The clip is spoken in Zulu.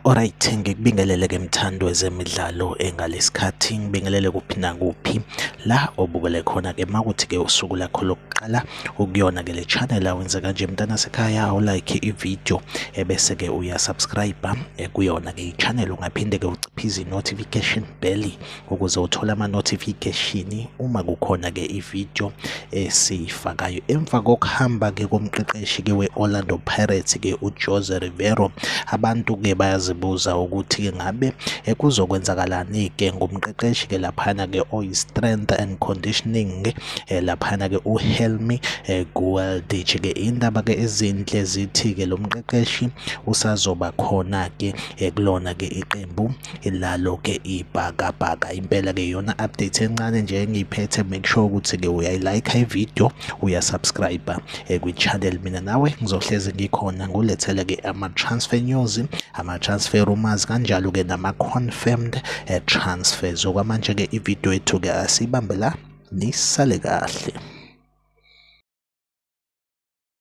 Alright, ngikubingelele ke mthandi wezemidlalo engalesikhathi, ngibingelele kuphi nakuphi la obukele khona ke makuthi ke usuku lakho lokuqala ukuyona ke le channel awenze kanje mntana sekhaya awulike i-video ebese ke uyasubscribe kuyona ke i-channel, ungaphinde ke uciphize i-notification bell ukuze uthole ama-notification uma kukhona ke i-video esiyifakayo. Emva kokuhamba ke komqeqeshi ke we-Orlando Pirates ke uJose Riveiro, abantu ke bayazibuza ukuthi ke ngabe kuzokwenzakalani ke ngomqeqeshi ke laphana ke oyi-strength and conditioning laphana ke uHelmi Gueldich. Ke indaba ke ezinhle zithi ke lo mqeqeshi usazoba khona ke kulona ke iqembu lalo ke ibhakabhaka. Impela ke iyona update encane nje engiyiphethe. Make sure ukuthi ke uyayilike i-video, uyasubscribe kwi-channel. Mina nawe ngizohlezi ngikhona ngulethele ke ama-transfer news, ama-transfer rumors, kanjalo ke nama-confirmed transfers. Okwamanje ke i-video yethu ke asiyibambe la, nisale kahle.